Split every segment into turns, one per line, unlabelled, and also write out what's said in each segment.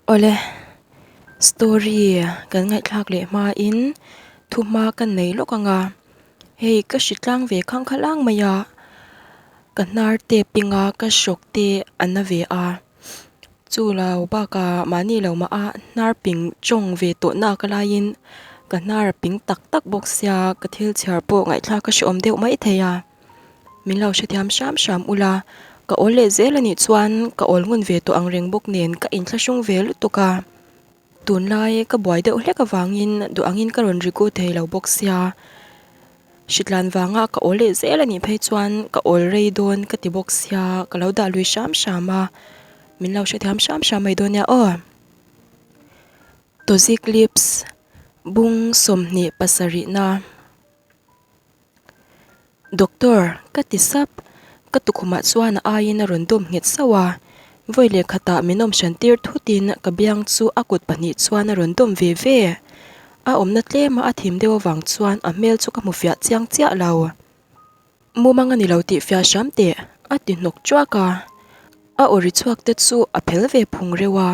Awle, story kan ngaihthlak leh hmain thuhma ka nei lawk ang a, hei ka hri tlang ve khang kha lang mai a, ka hnar te ping a ka hrawk te a na ve a, chu lo bakah mahni lo mah a hnar ping tawng ve tawh nak laiin ka hnar a ping tak tak bawk sia ka thil chhiar pawh ngaihthlak a hrehawm deuh maithei a. Min lo hrethiam hram hram ula, ka awl leh zel anih chuan ka awl ngun ve tawh ang reng bawk nen ka inthlahrung ve lutuk a. Tunlai ka buai deuh hlek avangin duh angin ka rawn rigu thei lo bawk sia. Hritlan vanga ka awl leh zel anih phei chuan ka awl rei dawn ka ti bawk sia, ka lo dah lui hram hram a. Min lo hrethiam hram hram mai dawn nia aw. Tozik Lips bung 27na. Doctor, ka ti sap. Ka tukhumah chuan a aiin a rawn dawm nghet sauh a. Vawi leh khatah min awm hran tir thutin ka biang chu a kut pahnih chuan a rawn dawm ve ve. A awmna tlema a thim deuh avang chuan a hmel chu ka hmu fiah chiang chiah lo. Mumang a ni lo tih fiah hram teh, a ti hnawk chuak a. A aw ri chhuak te chu a phel ve phung reuh a.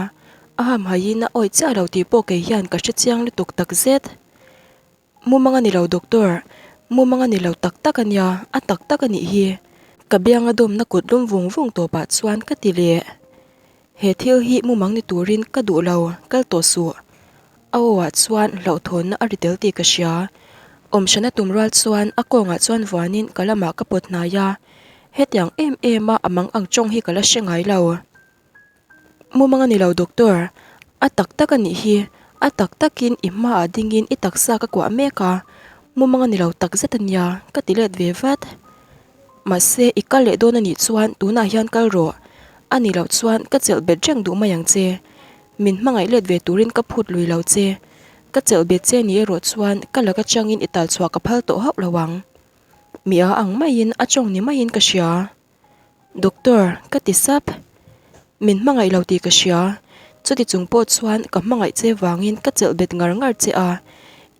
A hamhaiin a awih chiah lo tih pawh kei hian ka hre chiang lutuk takzet. Mumang a ni lo doctor, mumang a ni lo tak tak a nia, a tak tak a nih hi. Ka bianga dawmna kut lum vung vung tawpah chuan ka ti leh. He thil hi mumang ni turin ka duh lo, kal tawh suh. A aw ah chuan hlauhthawnna a ri tel tih ka hria. Awmhran a tum rual chuan a kawngah chuan vuanin ka lamah ka pawt hnai a, hetiang em em a a mang ang tawng hi ka la hre ngai lo. Mumang a ni lo doctor, a tak tak a nih hi, a tak takin i hmaah dingin i taksa ka kuah mek a, mumang a ni lo tak zet a nia ka ti let ve vat. Mahse i kal leh dawn a nih chuan tunah hian kal rawh, a nih loh chuan ka chelh bet reng duh mai ang che, min hmangaih let ve turin ka phut lui lo che, ka chelh bet che ni erawh chuan ka laka changin i tal chhuah ka phal tawh hauh lo ang. Mi a ang maiin a tawng ni maiin ka hria. Doctor, ka ti sap. Min hmangaih lo tih ka hria. Chuti chung pawh chuan ka hmangaih che vangin ka chelh bet ngar ngar che a.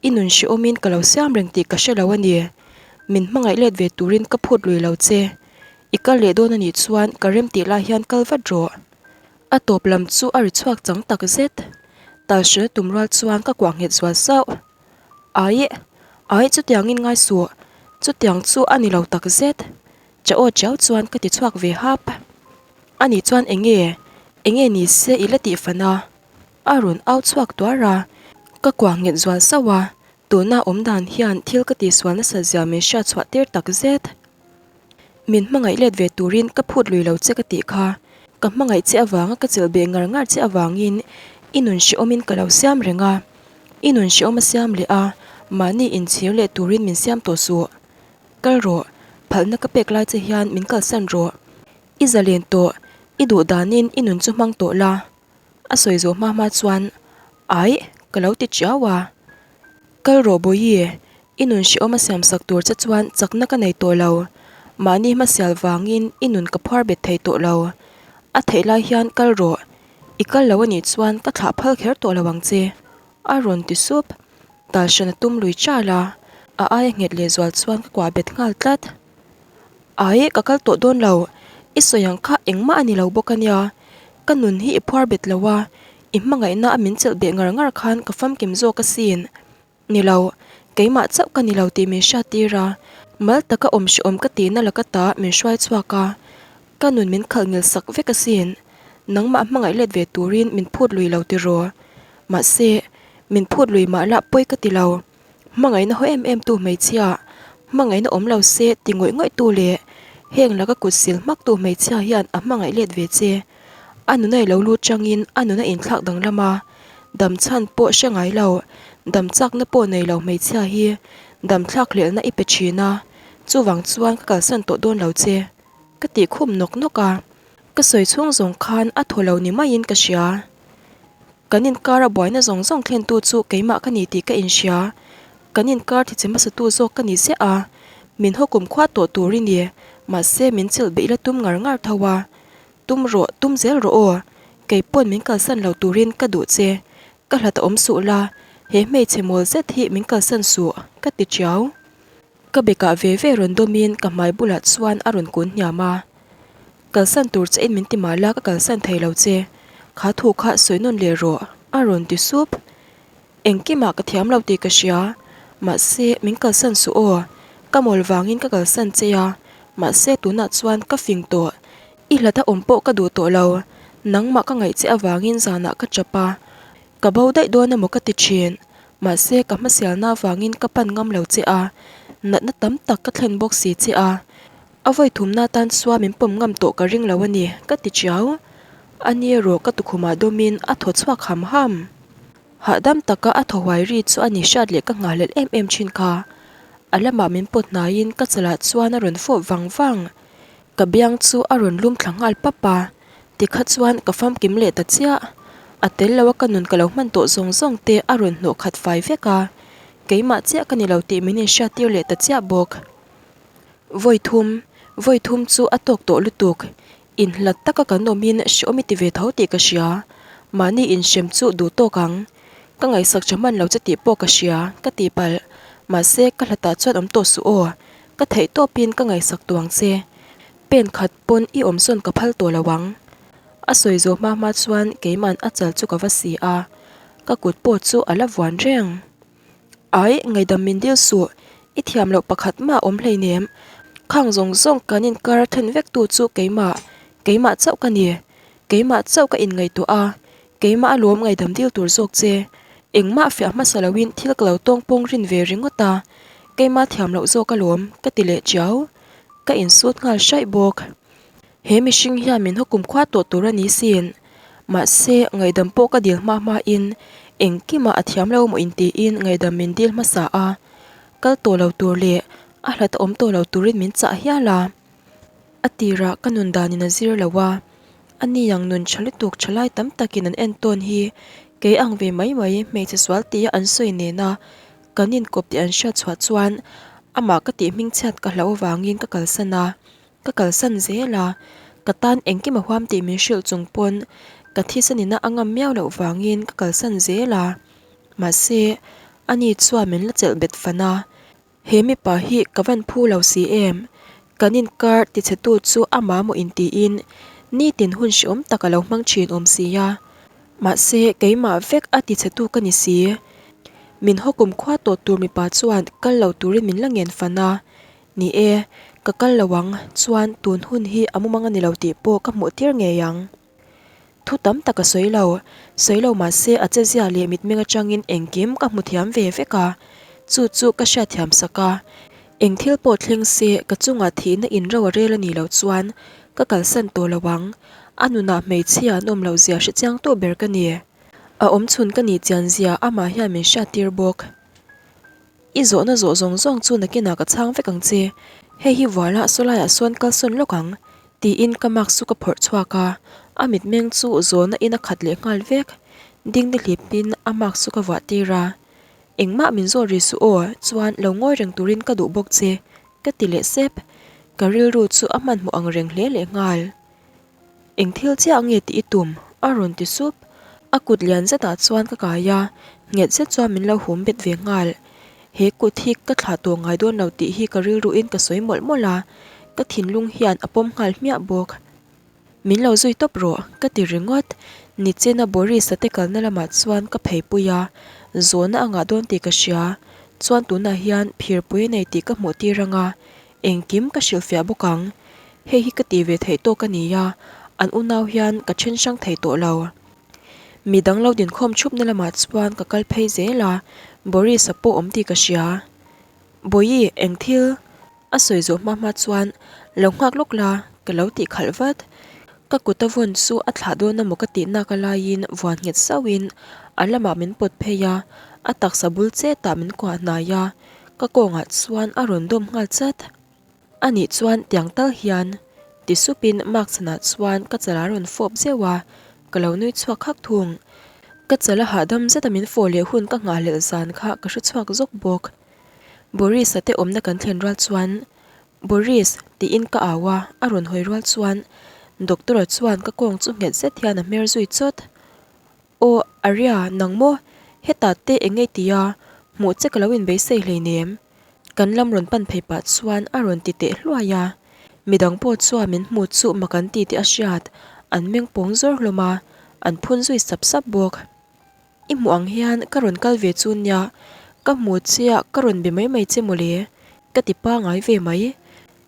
I nun hrehawmin ka lo siam reng tih ka hre lo a ni. Min hmangaih let ve turin ka phut lui lo che. I kal leh dawn a nih chuan ka rem tih lai hian kal vat rawh. A tawp lam chu a ri chhuak chang tak zet. Tal hre tum rual chuan ka kuah nghet zual sauh. Aih, aih chutiangin ngai suh. Chutiang chu a ni lo tak zet. Cha aw chiau chuan ka ti chhuak ve hap. Ani chuan enge, enge ni se i la tih fan a? A rawn au chhuak tuar a, ka kuah nghet zual sauh a, tuna awm dan hian thil ka tihsual nasa zia min hriat chhuah tir tak zet. Min hmangaih let ve turin ka phut lui lo che ka tih kha, ka hmangaih che avanga ka chelh beh ngar ngar che avangin i nun hrehawmin ka lo siam reng a, i nun hrehawm a siam leh a, mahni inchhir leh turin min siam tawh suh. Kal rawh, phalna ka pek lai che hian min kalsan rawh. I zalen tawh, i duh danin i nun chu hmang tawh la. A sawi zawh hma hma chuan, Aih, ka lo ti chiau a. Kal rawh Bawihi, i nun hrehawm a siamsak tur che chuan chakna ka nei tawh lo. Mahni hmasial vangin i nun ka phuar bet thei tawh lo. A theih lai hian kal rawh, i kal lo anih chuan ka thlah phal kher tawh lo ang che, a rawn ti sup. Tal hran a tum lui chal a, a aia nghet leh zual chuan ka kuah bet nghal tlat. Aih, ka kal tawh dawn lo, i sawi ang kha engmah a ni lo bawk a nia, ka nun hi i phuar bet lo a, i hmangaihna a min chelh beh ngar ngar khan ka famkim zawk asin. Ni lo, keimah chauh ka ni lo tih min hriat tir a, mal taka awm hrehawm ka tihna laka ta min hruai chhuak a, ka nun min khalh ngil sak vek asin, nangmah hmangaih let ve turin min phut lui lo tiraw? Mahse, min phut lui mah lah pawi ka ti lo. Hmangaihna haw em em tu hmeichhia, hmangaihna awm lo se ti ngawih ngawih tu leh heng laka kut sil hmak tu hmeichhia hian a hmangaih let ve che. A nuna i lo lut changin a nuna inthlak danglam a, dam chhan pawh hre ngai lo, dam chakna pawh nei lo hmeichhia hi dam thlak hlelhna i pe thin a, chuvang chuan ka kalsan tawh dawn lo che. Ka tih khum nawk nawk a, ka sawi chhung zawng khan a thaw lo ni maiin ka hria. Kan inkar a buaina zawng zawng thlentu chu keimah ka ni tih ka inhria. Kan inkar thiche hmasatu zawk ka ni ziah a, min haw kumkhua tawh tur i ni, mahse min chilh beih la tum ngar ngar tho a. Tum rawh, tum zel rawh aw, kei pawn min kalsan lo turin ka duh che, ka hlat a awm suh la, he hmeichhe mawl zet hi min kalsan suh, ka ti tiau. Ka bekah ve ve rawn dawmin ka hmai bulah chuan a rawn kun hniam a. Kalsan tur che in min ti mah la ka kalsan thei lo che. Kha thu kha sawi nawn leh rawh, a rawn ti sup. Engkimah ka thiam lo tih ka hria, mahse min kalsan suh aw. Ka mawl vangin ka kalsan che a, mahse tunah chuan ka fing tawh. I hlata awm pawh ka duh tawh lo, nangmah ka ngaih che avangin zanah ka tap a, ka bo daih dawn emaw ka ti thin. Mahse ka hmasialna avangin ka pan ngam lo che a, natna tam tak ka thlen bawk si che a. A vawi thumna tan chuan min pawm ngam tawh ka ring lo a ni, ka ti chiau. A ni erawh ka tukhumah dawmin a thaw chhuak ham ham. Hahdam taka a thaw huai ri chu a ni hriat leh ka nghahhlelh em em thin kha. A lamah min pawt hnaiin ka chalah chuan a rawn fawp vang vang. Ka biang chu a rawn lum thla nghal pap a, tikha chuan ka famkim leh ta chiah. A tel lo a ka nun ka lo hman tawh zawng zawng te a rawn hnawh khat fai vek a, keimah chiah ka ni lo tih min inhriattir leh ta chiah bawk. Vawi thum, vawi thum chu a tawk tawh lutuk. Inhlat taka kan awmin hreawm i ti ve tho tih ka hria. Mahni inhrem chu duh tawk ang. Ka ngaihsak tha hman lo che tih pawh ka hria, ka tih palh. Mahse, ka hlatah chuan awm tawh suh aw. Ka theih tawpin ka ngaihsak tawh ang che. Pen khat pawn i awm sawn ka phal tawh lo ang. A sawi zawh hma hma chuan keiman a chal chu ka va si a. Ka kut pawh chu a la vuan reng. Ai, ngaihdam min dil suh, i thiam loh pakhat mah awm hleinem. Khang zawng zawng kan inkar a then vek tu chu keimah, keimah chauh ka ni. Keimah chauh ka inngaihtuah a, keimah a lawm ngaihdam dil tur zawk che. Engmah fiah hmasa loin thil ka lo tawngpawng rin ve ringawt a, keimah thiam loh zawk alawm ka ti leh chiau. Ka insut nghal hraih bawk. He mihring hian min haw kumkhua tawh tur a ni sin. Mahse, ngaihdam pawh ka dil hma hmain engkimah a thiam lo maw intiin ngaihdam min dil hmasa a. Kal tawh lo tur leh a hlat a awm tawh lo turin min chah hial a. A tirah ka nun danin a zir lo a, a ni ang nun tha lutuk tha lai tam takin an entawn hi kei ang ve mai mai hmeichhe sual tia an sawi nena kan inkawp tih an hriat chhuah chuan amah ka tih hmingchhiat ka hlauh avangin ka kalsan a. Ka kalsan zel a, ka tan engkim a huam tih min hrilh chung pawn ka thisen ina a ngam miau loh vangin ka kalsan zel a. Mahse, ani chuan min la chelh bet fan a, he mipa hi ka van phu lo si em? Kan inkar tichhetu chu amah maw intiin nitin hun hreawm tak a lo hmang thin awm si a. Mahse, keimah vek a tichhetu ka ni si. Min haw kumkhua tawh tur mipa chuan kal lo turin min la ngen fan a. Ni e, ka kal lo ang, chuan tun hun hi a mumang a ni lo tih pawh ka hmuh tir ngei ang. Thu tam tak a sawi lo, sawi lo mah se a chezia leh mitmeng atangin engkim ka hmu thiam ve vek a, chu chu ka hriatthiam sak a. Eng thil pawh thleng se ka chungah thihna in ro a rel a nih loh chuan ka kalsan tawh lo ang, a nunah hmeichhia an awm loh zia hrechiang tawh ber ka ni. A awmchhun ka nih chian zia amah hian min hriattir bawk. I zawhna zawh zawng zawng chu nakinah ka chhang vek ang che. Hei hi vuala sawlaiah sawn kal sawn lawk ang, tiin ka mask chu ka phawrh chhuak a. A mitmeng chu zawhna in a khat leh nghal vek. Dingdi hlipin a mask chu ka vuah tir a. Engmah min zawt ri suh aw, chuan lo ngawi reng turin ka duh bawk che, ka ti leh sep. Ka rilru chu a hmanhmawh ang reng hle leh nghal. Eng thil chiah nge tih i tum? a rawn ti sup. A kut lian zetah chuan ka kai a, nghet zet chuan min lo hum bet ve nghal. He kut hi ka thlah tawh ngai dawn lo tih hi ka rilruin ka sawi mawlh mawlh a, ka thinlung hian a pawm nghal hmiah bawk. Min lo zui tawp rawh, ka ti ringawt. Nichina Boris-a te kalna lamah chuan ka pheipui a, zawhna a ngah dawn tih ka hria. Chuan tunah hian phirpui a nei tih ka hmuh tir ang a, Engkim ka hrilhfiah bawk ang. Hei hi ka ti ve theih tawk a ni a, an unau hian ka then hrang thei tawh lo. Mi dang lo dinkhawm thupna lamah chuan ka kal phei zel a, Boris-a pawh awm tih ka hria. Bawihi, eng thil? A sawi zawh hma hma chuan lo nghak lawk la, ka lo tih khalh vat. Ka kut a vawn chu a thlah dawn emaw ka tih nak a laiin vuan nghet sauhin a lamah min pawt phei a, a taksa bul chetah min kuah hnai a. Ka kawngah chuan a rawn dawm nghal chat. A nih chuan tiang tal hian ti supin mark chhanah chuan ka chal a rawn fawp zeuh a, ka lo nui chhuak khak thung. Ka chal a hahdam zeta min fawh leh hun ka nghahhlelh zan kha ka hre chhuak zawk bawk. Boris-a te awmna kan thlen rual chuan, Boris! tiin ka au a, a rawn hawi rual chuan Doctor-a chuan ka kawng chu nghet zet hian a hmer zui chawt. Aw, Aria, nang maw? Hetah te eng nge tia, hmuh che ka lo inbeisei hleinem. Kan lam rawn pan phei pah chuan a rawn ti teh hluai a. Midang pawh chuan min hmuh chu mak an ti tih a hriat, an meng pawng zawr hlawm a. An phun zui sap sap bawk. I hmuh ang hian ka rawn kal ve chu nia, ka hmu che a ka rawn be mai mai che mawle, ka ti pangai ve mai.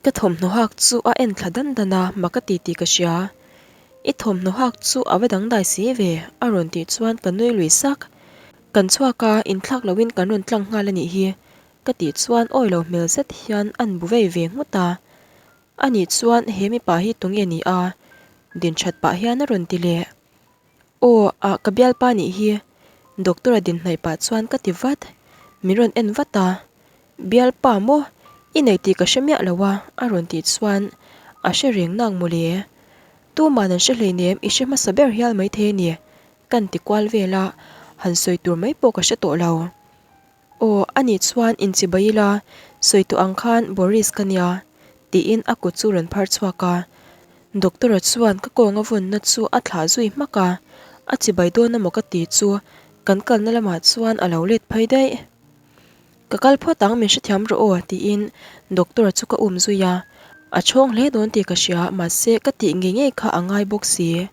Ka thawmhnaw hak chu a en thla dan dan a, mak a ti tih ka hria. I thawmhnaw hak chu a va dangdai si ve, a rawn tih chuan ka nui lui sak. Kan chhuak a, inthlak loin kan rawn tlang nghal a nih hi, ka tih chuan awi lo hmel zet hian an bu vei ve nghut a. A nih chuan he mipa hi tunge ni a? Din that pah hian a rawn ti leh. Aw, ah ka bialpa nih hi. Doctor a din hnaih pah chuan ka ti vat. Min rawn en vat a. Bialpa maw? I nei tih ka hre miah lo a, a rawn tih chuan a hre reng nang mawle. Tuman an hre hleinem i hre hmasa ber hial maithei a ni. Kan ti kual vel a, han sawi tur mai pawh ka hre tawh lo. Aw, anih chuan inchibai ila, sawi tawh ang khan Boris ka nia, tiin a kut chu rawn phar chhuak a. Doctor-a chuan ka kawnga vawnna chu a thlah zui hmak a, a chibai dawn emaw ka ti chu kan kalna lamah chuan a lo let phei daih. Ka kal phawt ang min hrethiam rawh aw, tiin Doctor-a chu ka um zui a. A chhawng hle dawn tih ka hria, mahse ka tih ngei ngei kha a ngai bawk si.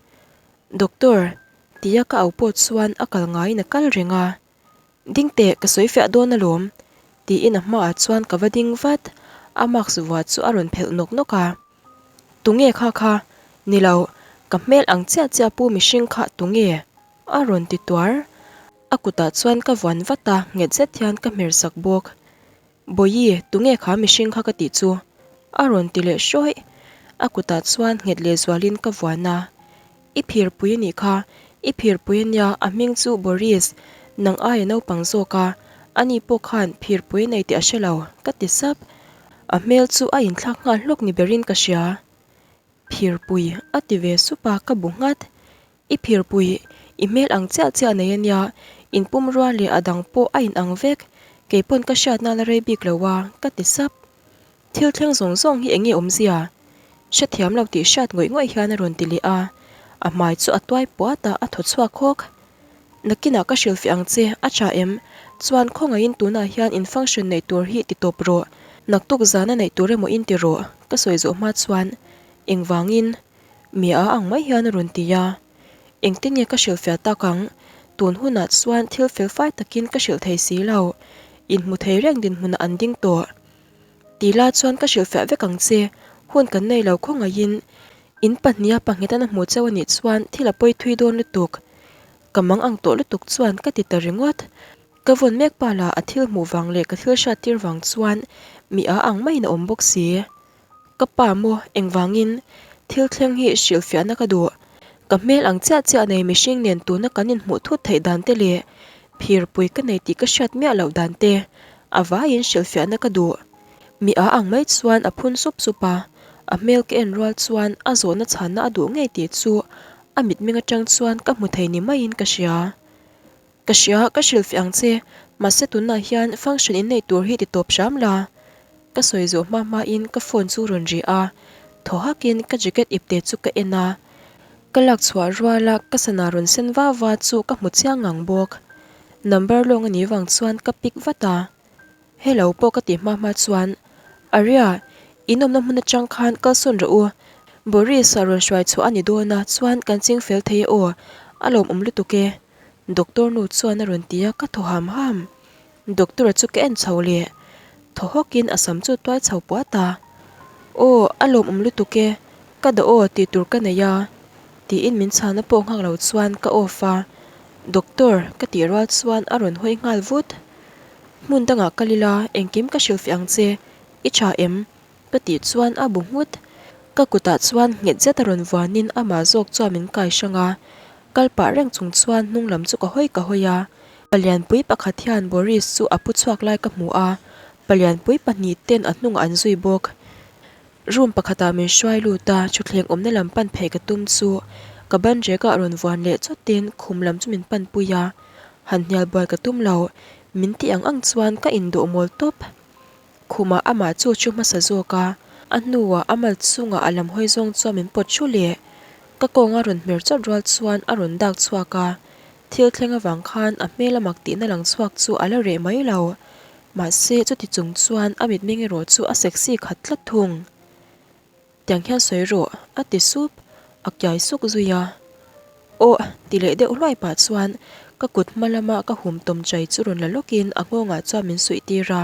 Doctor, tia ka au pawh chuan a kal ngaiin a kal reng a. Ding teh, ka sawi fiah dawn alawm, tiin a hmaah chuan ka va ding vat. A mask vuah chu a rawn phelh nawk nawk a. Tunge kha kha? Ni lo, ka hmel ang chiah chiah pu mihring kha tunge? A rawn ti tuar. A kutah chuan ka vuan vat a, nghet zet hian ka hmer sak bawk. Bawihi, tunge kha mihring kha ka tih chu? A rawn ti leh hrawih. A kutah chuan nghet leh zualin ka vuan a. I phirpui a nih kha. I phirpui a nia, a hming chu Boris, nang aia naupang zawk a. Ani pawh khan phirpui a nei tih a hre lo, ka ti sap. A hmel chu a inthlak nghal hlawk ni berin ka hria. Phirpui, a ti ve sup a, ka bu nghat. I phirpui, i hmel ang chiah chiah nei a nia, in pum rual leh a dang pawh a in ang vek, kei pawn ka hriatna la rei bik lo a, ka ti sap. Thil thleng zawng zawng hi enge awmzia? Hrethiam lo tih hriat ngawih ngawih hian a rawn ti leh a, a hmai chu a tuai puat a, a thaw chhuak hawk. Nakinah ka hrilhfiah ang che, a tha em? Chuan khawngaihin tunah hian in function neih tur hi ti tawp rawh, naktuk zana neih tur emaw in ti rawh, ka sawi zawh hma chuan engvangin? Mi a ang mai hian a rawn ti a, engtin nge ka hrilhfiah tak ang? Tun hunah chuan thil felfai takin ka hrilh thei si lo, inhmu thei reng dinhmunah an ding tawh. Ti la chuan ka hrilhfiah vek ang che, hun kan nei lo khawngaihin in pahniha pahnghetan a hmuh cheu a nih chuan thil a pawi thui dawn lutuk. Ka mang ang tawh lutuk chuan ka ti ta ringawt. Ka vawn mek pa lah a thil hmuh vang leh ka thil hriattir vang chuan mi a ang maiin a awm bawk si. Ka pa maw, engvangin? Thil thleng hi hrilhfiahna ka duh. Ka hmel ang chiah chiah nei mihring nen tuna kan inhmuh thut theih dan te leh phirpui ka nei tih ka hriat miah loh dan te a vaiin hrilhfiahna ka duh. Mi a ang mai chuan a phun sup sup a, a hmel ka en rual chuan a zawhna chhanna a duh ngei tih chu a mitmeng atang chuan ka hmu thei ni maiin ka hria. Ka hria, ka hrilhfiah ang che, mahse tunah hian function in neih tur hi ti tawp hram la. Ka sawi zawh hma hmain ka phone chu rawn ri a, thaw hakin ka jacket ipte chu ka en a. Ka lak chhuah ruala ka sana rawn sen va va chu ka hmu chiang ngang bawk. Number lawng a nih vang chuan ka pick vat a. Hello pawh ka tih hma hma chuan, Aria, in awmna hmun atang khan kalsawn rawh u. Boris-a rawn hruai chhuah a ni dawn a, chuan kan ching fel thei e aw, a lawmawm lutuk e. Doctor nu chuan a rawn ti a, ka thaw ham ham. Doctor-a chu ka en chho leh thaw hawkin a sam chu tuai chho puat a. Aw, a lawmawm lutuk e, ka dah aw tih tur ka nei a, tiin min chhana pawh nghak lo chuan ka off a. Doctor, ka tih rual chuan a rawn hawi nghal vut. Hmun dangah kal ila, engkim ka hrilhfiah ang che, i tha em? Ka tih chuan a bu nghut. Ka kutah chuan nghet zet a rawn vuanin amah zawk chuan min kai hrang a. Kal pah reng chung chuan hnung lam chu ka hawi ka hawi a. Palianpui pakhat hian Boris chu a pu chhuak lai ka hmu a, palianpui pahnih ten a hnungah an zui bawk. Room pakhatah min hruai lut a, thutthleng awmna lam pan phei ka tum chu ka ban rek ah rawn vuan leh chawtin khum lam chu min panpui a. Han hnial buai ka tum lo, min tih ang ang chuan ka indawh mawl tawp. Khumah amah chu thu hmasa zawk a, a hnuah a mal chungah a lam hawi zawng chuan min pawt thu leh. Ka kawnga rawn hmer chawt rual chuan a rawn dak chhuak a, thil thleng avang khan a hmel a mak tihna lang chhuak chu a la reh mai lo. Mahse chuti chung chuan a mitmeng erawh chu a sexy khat tlat thung. Tiang hian sawi rawh, a ti sup, a kiai suk zui a. Aw ti leh deuh hluai pah chuan ka kut hma lama ka hum tawm chai chu rawn la lawkin a nghawngah chuan min suih tir a.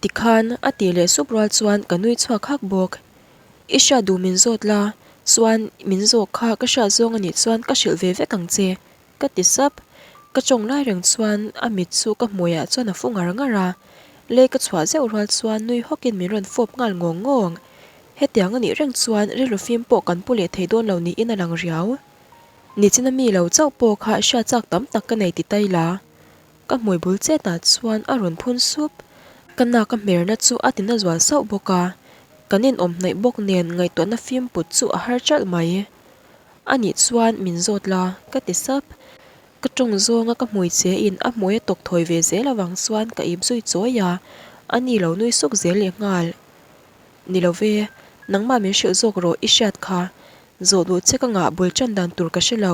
Tikhan a tih leh sup rual chuan ka nui chhuak hak bawk. I hriat duh min zawt la, chuan min zawh kha ka hriat zawng a nih chuan ka hrilh ve vek ang che, ka ti sap. Ka tawng lai reng chuan a mit chu ka hmuiah chuan a fu ngar ngar a. Lei ka chhuah zeuh rual chuan nui hawkin min rawn fawp nghal ngawng ngawng. Hetiang a nih reng chuan rilru fim pawh kan pu leh thei dawn lo niin a lang riau. Nichina mi lo chauh pawh kha hriat chak tam tak ka nei ti tai la. Ka hmui bul chetah chuan a rawn phun sup. Ka nak a hmerna chu a tina zual sauh bawk a. Kan inawm hnaih bawk nen ngaihtuahna fim put chu a har ṭalh mai. A nih chuan min zawt la, ka ti sap. Ka tawng zawnga ka hmui che in a hmui a tawk thawi ve zel avang chuan ka ip zui chawi a, a ni lo nui suk zel leh nghal. Ni lo ve, nangmah min hrilh zawk rawh i hriat kha. Zawh duh che ka ngah bul tan dan tur ka hre lo,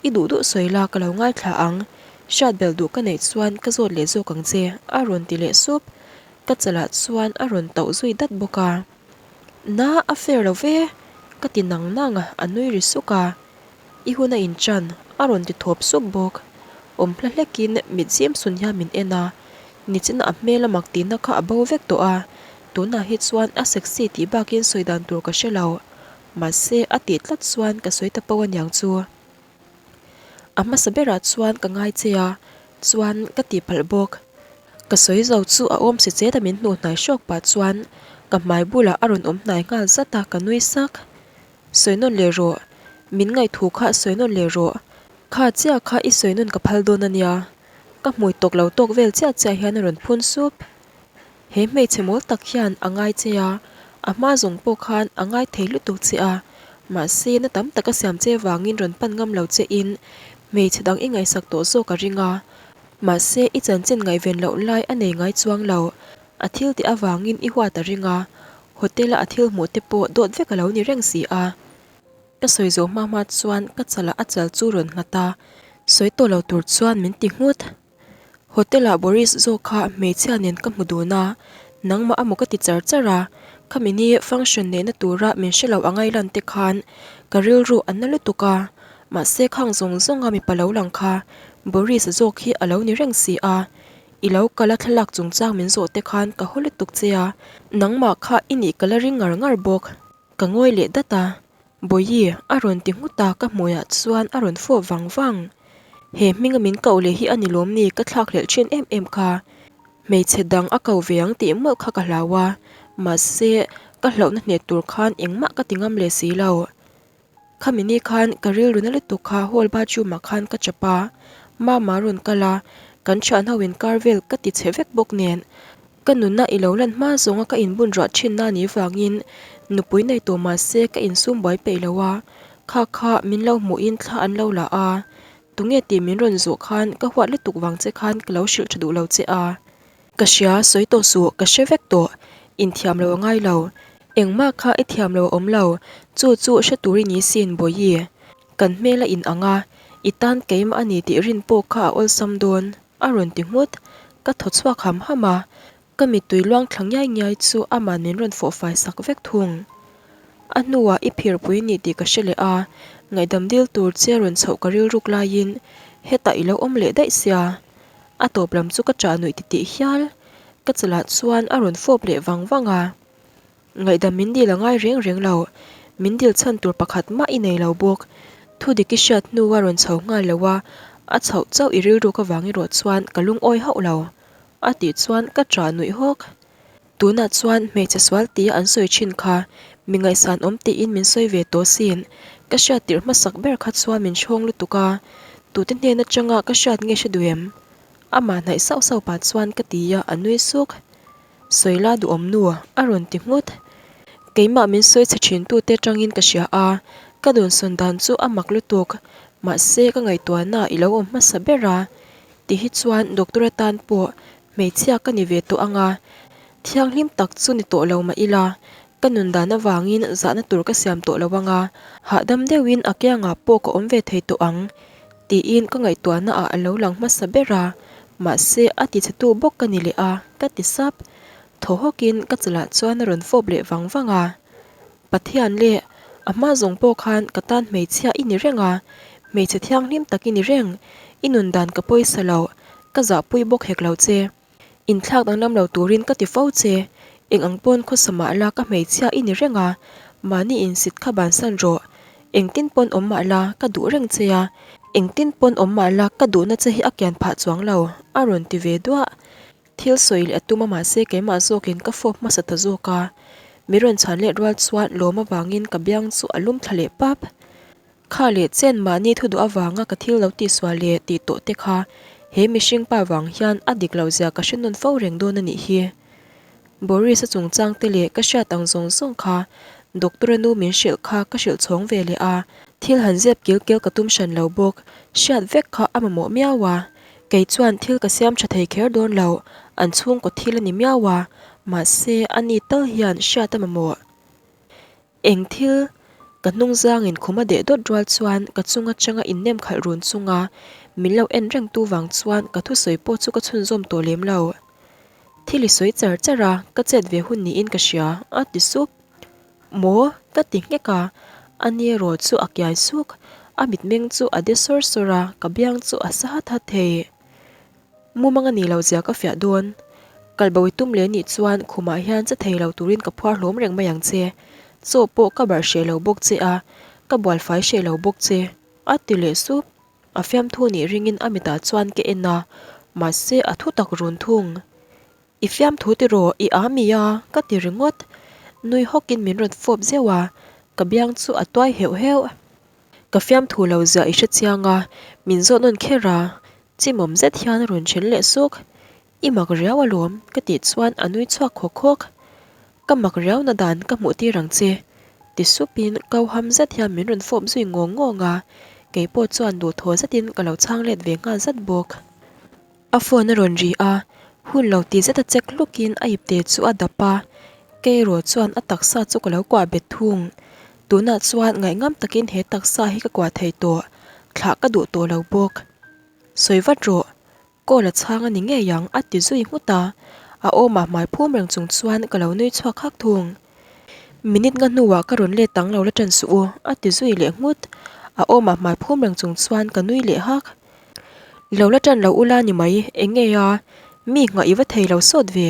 i duh duh sawi la ka lo ngaithla ang. Hriat belh duh ka neih chuan ka zawt leh zawk ang che, a rawn ti leh sup. Ka chalah chuan a rawn tauh zui dat bawk a. Na, a fair lo ve, ka ti nang nang a, a nui ri suk a. I hun a inchan, a rawn ti thawp sup bawk. Awm hla hlekin mit zim sun hian min en a, nichina a hmel a mak tihna kha a bo vek tawh a, tunah hi chuan a sexy tih bakin sawi dan tur ka hre lo. Mahse, a tih tlat chuan ka sawi ta po aniang chu. A hmasa berah chuan ka ngai che a, chuan ka tihpalh bawk. Ka sawi zo chu a awm si chet a min hnuh hnai hrawk pah chuan ka hmai bulah a rawn awm hnai nghal zat a, ka nui sak. Sawi nawn leh rawh. Min ngaihthu kha sawi nawn leh rawh. Kha chiah kha i sawi nawn ka phal dawn a nia. Ka hmui tawk lo tawk vel chiah chiah hian a rawn phun sup. He hmeichhe mawl tak hian a ngai che a, a hma zawng pawh khan a ngai thei lutuk che a. Mahse na tam tak a siam che vangin rawn pan ngam lo che in hmeichhe dang i ngaihsak tawh zawk a ring a. Mahse i chanchin ngaihven loh lai a nei ngai chuang lo. A thil tih avangin i huat a ring a, hotel-a a thil hmuh te pawh dawt vek a lo ni reng si a. Ka sawi zawh hma hma chuan ka chalah a chal chu rawn nghat a, sawi tawh lo tur chuan min ti nghut. Hotel-ah Boris zawk kha hmeichhia nen ka hmu dun a, nangmah amaw ka ti char char a, khami ni function neihna tura min hre lo angai lan te khan ka rilru a na lutuk a, mahse khang zawng zawnga mipa lo lang kha Boris zawk hi a lo ni reng si a, I lo kal a thlalak chungchang min zawh te khan ka haw lutuk che a, nangmah kha i nih ka la ring ngar ngar bawk. Ka ngawi leh dat a, Bawihi a rawn ti nghut a ka hmuiah chuan a rawn fawp vang vang. He hminga min koh leh hi a ni lawm ni ka thlak hlelh thin em em kha. Hmeichhe dang a ko ve ang tih mawlh kha ka hlau a, mahse ka hlauhna hnet tur khan engmah ka ti ngam leh si lo. Khami ni khan ka rilru na lutuk kha hall bathroom ah khan ka chap a, mama rawn kal a, kan thian ho in kar vel ka ti chhe vek bawk nen ka nunna i lo lan hma zawnga ka inbun ruah thin na ni vangin nupui nei tawh mah se ka insum buai peih lo a, kha kha min lo hmuhin thla an lo la a, tunge tih min rawn zawh khan ka huat lutuk vang che khan ka lo hrilh tha duh lo che a. Ka hria, sawi tawh suh, ka hre vek tawh. Inthiam lo a ngai lo. Engmah kha i thiam lo a awm lo. Chu chu hre tur i ni sin, Bawihi. Kan hmel a in ang a, i tan keimah a ni tih rin pawh kha a awlsam dawn, a rawn ti nghut. Ka thaw chhuak ham ham a, ka mittui luang thla ngiai ngiai chu ama'n min rawn fawh fai sak vek thung. A hnuah i phirpui ni tih ka hre leh a, ngaihdam dil tur che rawn chhoh ka rilruk laiin hetah i lo awm leh daih sia. A tawp lam chu ka ṭah nuih titih hial. Ka chalah chuan a rawn fawp leh vang vang a. Ngaihdam min dil a ngai reng reng lo. Min dil chhan tur pakhat mah i nei lo bawk. Thu dik i hriat hnu a rawn chho nghal lo a, a chhoh chauh i rilruk avang erawh chuan ka lungawi hauh lo. A tih chuan ka ṭah nuih hawk. Tunah chuan hmeichhe sual tia an sawi thin kha mi ngaihsan awm tiin min sawi ve tawh sin. Ka hriat tirh hmasak ber kha chuan min chhawng lutuk a, tute hnen atanga ka hriat nge hre duh em? Amah hnaih sauh sauh pah chuan ka ti a, a nui suk. Sawi la duhawm nu, a rawn ti nghut. Keimah min sawi chhe thin tute atangin ka hria a, ka dawnsawn dan chu a mak lutuk. Mahse ka ngaihtuahna i lo awm hmasa ber a, ti hi chuan doctor atan pawh Hmeichhia ka ni ve tawh ang a, thianghlim tak chu ni tawh lo mah ila, ka nun dan avangin zahna tur ka siam tawh lo ang a, hahdam deuhin a kiangah pawh ka awm ve thei tawh ang, tiin ka ngaihtuahna ah a lo lang hmasa ber a, mahse a tichhetu bawk ka ni leh a, ka ti sap. Thaw hawkin ka chalah chuan a rawn fawp leh vang vang a. Pathian leh a hma zawng pawh khan ka tan hmeichhia i ni reng a, Hmeichhe thianghlim tak i ni reng, i nun dan ka pawisa lo, ka zahpui bawk hek lo che. Inthlak danglam lo turin ka ti fo che, eng ang pawn khawsa mah la ka hmeichhia i ni reng a, mahni insit kha bansan rawh. Engtin pawn awm mah la ka duh reng che a, engtin pawn awm mah la ka duhna che hi a kian phah chuang lo, a rawn ti ve duah. Thil sawi leh a tum a mahse keimah zawkin ka fawp hmasa ta zawk a, mi rawn chhan let rual chuan lawm avangin ka biang chu a lum thla leh pap. Kha leh chen mahni thu duh avanga ka thil lo tihsual leh tih tawh te kha he mihring pa vang hian a dik loh zia ka hre nawn fo reng dawn a nih hi. Boris-a chungchang te leh ka hriat ang zawng zawng kha Doctor-a nu min hrilh kha ka hrilh chhawng ve leh a, thil han zep kil kel ka tum hran lo bawk, hriat vek kha a mamawh miau a. Kei chuan thil ka siam tha thei kher dawn lo, an chhungkaw thil a ni miau a, mahse a ni tal hian hriat a mamawh. Eng thil? Ka hnung zangin khum a deh dawt rual chuan ka chung atanga innem khalh run chunga min lo en reng tu vang chuan ka thusawi pawh chu ka chhunzawm tawh lem lo. Thil i sawi char char a, ka chet ve hun niin ka hria, a ti sup. Maw? Ka ti nghek a, a ni erawh chu a kiai suk. A mitmeng chu a de sawr sawr a, ka biang chu a sa hat hat thei. Mumang a nih loh zia ka fiah dawn. Kalbo i tum leh nih chuan khumah hian che thei lo turin ka phuar hlawm reng mai ang che. Chaw pawh ka barh hreh lo bawk che a, ka bualfai hreh lo bawk che, a ti leh sup. A fiamthu nih ringin a mitah chuan ka en a, mahse a thu tak run thung. I fiamthu tiraw i â mi a? ka ti ringawt. Nui hawkin min rawn fawp zeuh a, ka biang chu a tuai heuh heuh. Ka fiamthu lo zia i hre chiang a, min zawh nawn kher a, chimawm zet hian a rawn then leh suk. I mak riau alawm, ka tih chuan a nui chhuak khawk khawk. Ka mak riauna dan ka hmuh tir ang che, ti supin Kauham zet hian min rawn fawp zui ngawng ngawng a, kei pawh chuan duhthaw zetin ka lo chhang let ve nghal zat bawk. A phone a rawn ri a, hun lo ti zeta check hlukin a ipte chu a dap a, kei erawh chuan a taksa chu ka lo kuah bet thung. Tunah chuan ngaihngam takin he taksa hi ka kuah thei tawh, thlah ka duh tawh lo bawk. Sawi vat rawh, call a chhang a ni ngei ang a ti zui nghut a, a awmah hmai phum reng chung chuan ka lo nui chhuak hak thung. Minute nga hnuah ka rawn let ang lo la ṭan suh u a ti zui leh nghut, a awmah hmai phum reng chung chuan ka nui leh hak. Lo la ṭan lo ula ni mai, eng nge a, mi nghah i va thei lo sawt ve,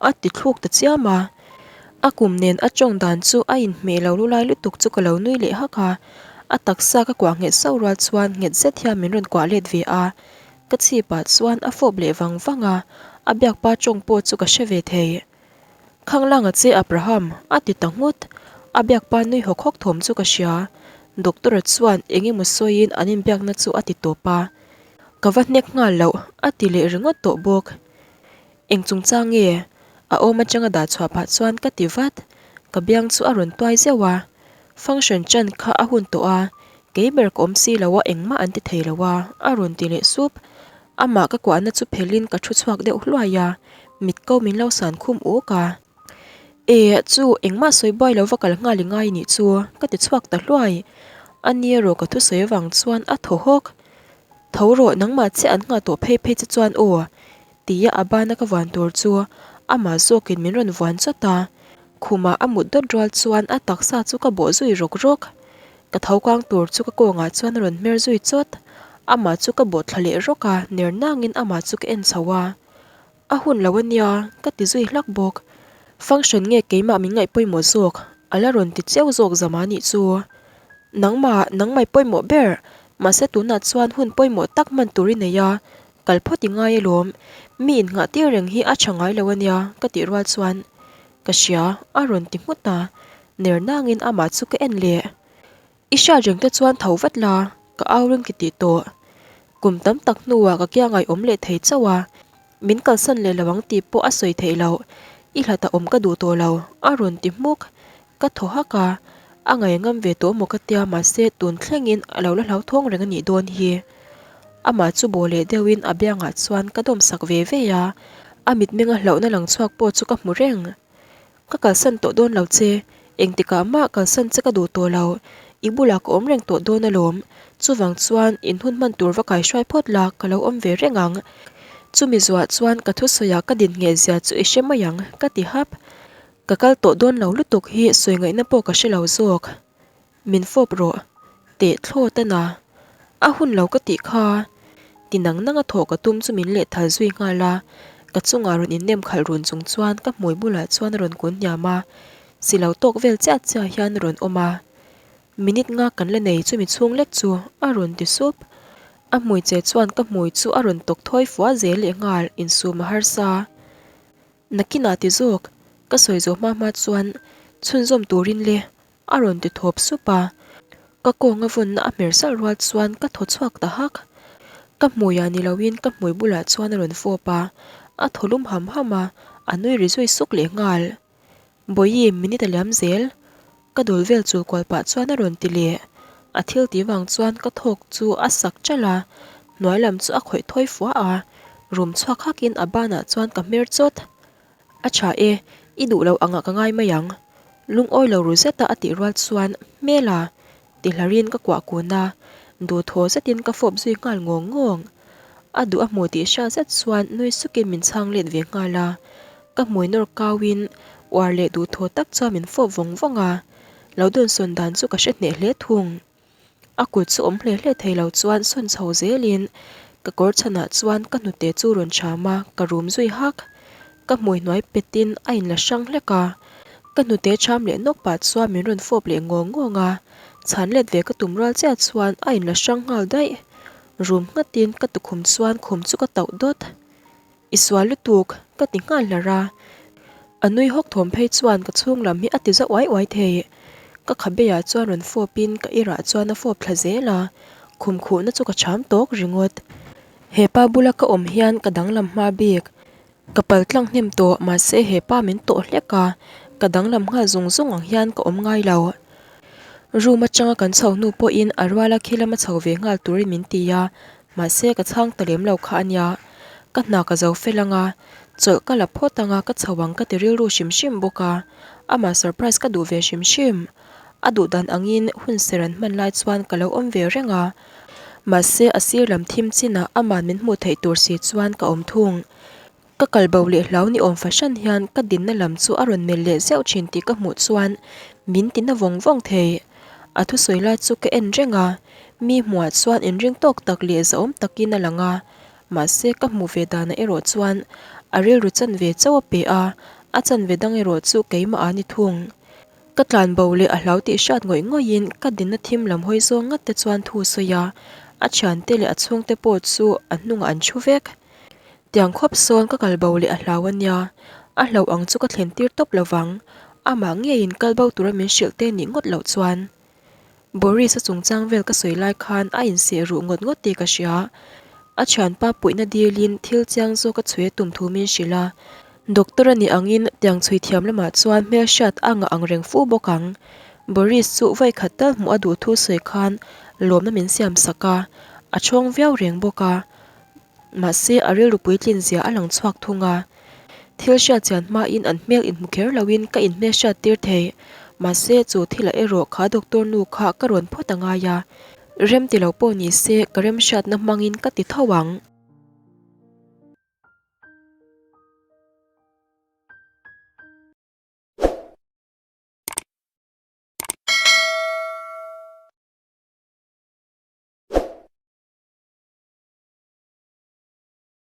a ti thluk ta chiam a. A kum nen a ṭawng dan chu a inhmeh lo lulai lutuk chu ka lo nui leh hak a, a taksa ka kuah nghet sauh rual chuan nghet zet hian min rawn kuah let ve a, ka chhipah chuan a fawp leh vang vang a, a biakpa ṭawng pawh chu ka hre ve thei. Khanglanga che Abraham, a ti ta nghut. A biakpa nui hawk hawk thawm chu ka hria. Doctor-a chuan eng emaw sawiin an inbiakna chu a ti tawp a. Ka va hnek nghal loh, a ti leh ringawt tawh bawk. Eng chungchang nge? A awm atanga dah chhuah phah chuan ka ti vat. Ka biang chu a rawn tuai zeuh a. Function chan kha a hun tawh a, kei ber ka awm si lo a engmah an ti thei lo a, a rawn ti leh sup. Amah ka kuahna chu phelhin ka thu chhuak deuh hluai a, mit ko min lo san khum uk a. E, chu engmah sawi buai lo va kal nghal i ngai nih chu, ka ti chhuak ta hluai. A ni erawh ka thusawi avang chuan a thaw hawk. Tho rawh, nangmah chiah an nghah tawh phei phei che chuan aw, tia a bana ka vuan tur chu amah zawkin min rawn vuan chawt a. Khumah a mut dawt rual chuan a taksa chu ka bawh zui rawk rawk. Ka tho kang tur chu ka kawngah chuan a rawn hmer zui chawt. Amah chu ka bawh thla leh rawk a, ner nangin amah chu ka en chho a. A hun lo a nia, ka ti zui hlak bawk. Function nge keimah min ngaih pawimawh zawk? A la rawn ti cheu zawk zama nih chu. Nangmah, nangmai pawimawh ber. Mahse tunah chuan hun pawimawh tak hman tur i nei a, kal phawt i ngai alawm. Mi innghah tir reng hi a tha ngai lo a nia, ka tih rual chuan. Ka hria, a rawn ti nghut a, ner nangin amah chu ka en leh. I hriat reng te chuan tho vat la, ka au ring ti tih tawh. Kum tam tak hnuah ka kia ngaihawm leh thei chauh a, min kalsan leh lo ang tih pawh a sawi theih loh, i hlat a awm ka duh tawh lo, a rawn ti hmuk. Ka thaw hak a, a ngaihngam ve tawh maw ka tia mahse tun thlengin a lo la hlauthawng reng a nih dawn hi. Amah chu bawh leh deuhin a biangah chuan ka dawm sak ve ve a, a mitmenga hlauhna lang chhuak pawh chu ka hmu reng. Ka kalsan tawh dawn lo che, engtikah mah kalsan che ka duh tawh lo, i bulah ka awm reng tawh dawn alawm, chuvang chuan in hun hman tur va kaihruai phawt la ka lo awm ve reng ang. Chumi zuah chuan ka thusawiah ka din ngheh zia chu i hre mai ang, ka ti hap. Ka kal tawh dawn lo lutuk hi sawi ngaihna pawh ka hre lo zawk. Min fawp rawh. Teh thlawt a na. A hun lo ka tih kha. Ti nang nang a thawh ka tum chu min lehthal zui nghal a, ka chungah rawn innem khalh run chung chuan ka hmui bulah chuan a rawn kun hniam a, si lo tawk vel chiah chiah hian a rawn awm a. Minute nga kan la nei chumi chhung lek chu a rawn ti sup. A hmui che chuan ka hmui chu a rawn tawk thawi fua zel leh nghal insum a harsa. Nakinah ti zawk, ka sawi zawh hma hma chuan chhunzawm turin le a rawn ti thawp sup a. Ka kawnga vawnna a hmer salh rual chuan ka thaw chhuak ta hak. Ka hmuiah ni loin ka hmui bulah chuan a rawn fawp a, a thaw lum ham ham a, a nui ri zui suk leh nghal. Bawihi, minute a liam zel. Ka dul vel chul kual pah chuan a rawn ti leh. A thil tih vang chuan ka thawk chu a sak ṭalh a, hnuai lam chu a khawih thawi fua a, rum chhuak hakin a banah chuan ka hmer chawt. A ṭha e, i duh lo angah ka ngai mai ang. Lungawi lo ru zeta a tih rual chuan hmela ti hlarin ka kuah kun a, duhthaw zetin ka fawp zui nghal ngawng ngawng. A duh a hmu tih hriat zet chuan nui sukin min chhang let ve nghal a, ka hmui nawr kauin uar leh duhthaw tak chuan min fawp vawng vawng a, lo dawnsawn dan chu ka hre hneh hle thung. A kut chu awm hle hle thei lo chuan sawn chho zelin ka kawr chhanah chuan ka hnute chu rawn cham a, ka rum zui hak. Ka hmui hnuai petin a inla hrang hlek a, ka hnute cham leh nawk pah chuan min rawn fawp leh ngawng ngawng a, chhan let ve ka tum rual chiah chuan a inla hrang nghal daih. Rum nghatin ka tukhum chuan khum chu ka tauh dawt. I sual lutuk, ka ti nghal hlar a. A nui hawk thawm phei chuan ka chhung lam hi a ti za uai uai thei. Ka khabeiah chuan rawn fawpin ka irah chuan a fawp thla zel a, khum khuhna chu ka cham tawk ringawt. He pa bula ka awm hian ka danglam hma bik. Ka pal tlang hnem tawh mahse he pa min tawh hlek a, ka danglam nghal zung zung ang hian ka awm ngai lo. Room atanga kan chho hnu pawhin a ruala khi lama chho ve nghal turin min ti a, Mahse ka chhang ta lem lo kha a nia. Ka hna ka zo fel anga, chawlh ka la phawt anga ka chho ang ka ti rilru hrim hrim bawk a. Amah surprise ka duh ve hrim hrim. A duh dan angin hun ser an hman lai chuan ka lo awm ve reng a. Mahse a sir lam thim chinah ama'n min hmuh theih tur si chuan ka awm thung. Ka kal bo leh hlau ni awm fahran hian ka dinna lam chu a rawn melh leh zeuh thin tih ka hmuh chuan min ti na vawng vawng thei. A thusawi lai chu ka en reng a, mi hmuhah chuan inring tawk tak leh zahawm takin a lang a, mahse ka hmuh ve danah erawh chuan a rilru chanve chauh a pe a, a chanve dang erawh chu keimah a ni thung. Ka tlan bo leh a hlau tih hriat ngawih ngawihin ka dinna thim lam hawi zawng ngat te chuan thu sawi a, a thiante leh a chhungte pawh chu a hnungah an thu vek. Tiang khawp sawn ka kal bo leh a hlau a nia, a hlauh ang chu ka thlen tir tawp lo vang, amah ngeiin kal bo tura min hrilh te nih ngawt loh chuan. Boris-a chungchang vel ka sawi lai khan a inseh ruh ngawt ngawt tih ka hria. A thianpa puihna dilin thil chiang zawk a chhui a tum thu min hrilh a, Doctor a nih angin tiang chhui thiam lamah chuan hmelhriat a ngah ang reng fu bawk ang. Boris chu vawi khat tal hmuh a duh thu sawi khan lawmna min siam sak a, a chhawng viau reng bawk a. Mahse, a rilru puitlin zia a lang chhuak thung a. Thil hriat chian hmain an hmel inhmu kher loin ka inhmel hriat tir thei. Mahse, chu thilah erawh kha doctor nu kha ka rawn phawt a ngai a. Rem ti lo pawh ni se, ka remhriatna hmangin ka ti tho ang.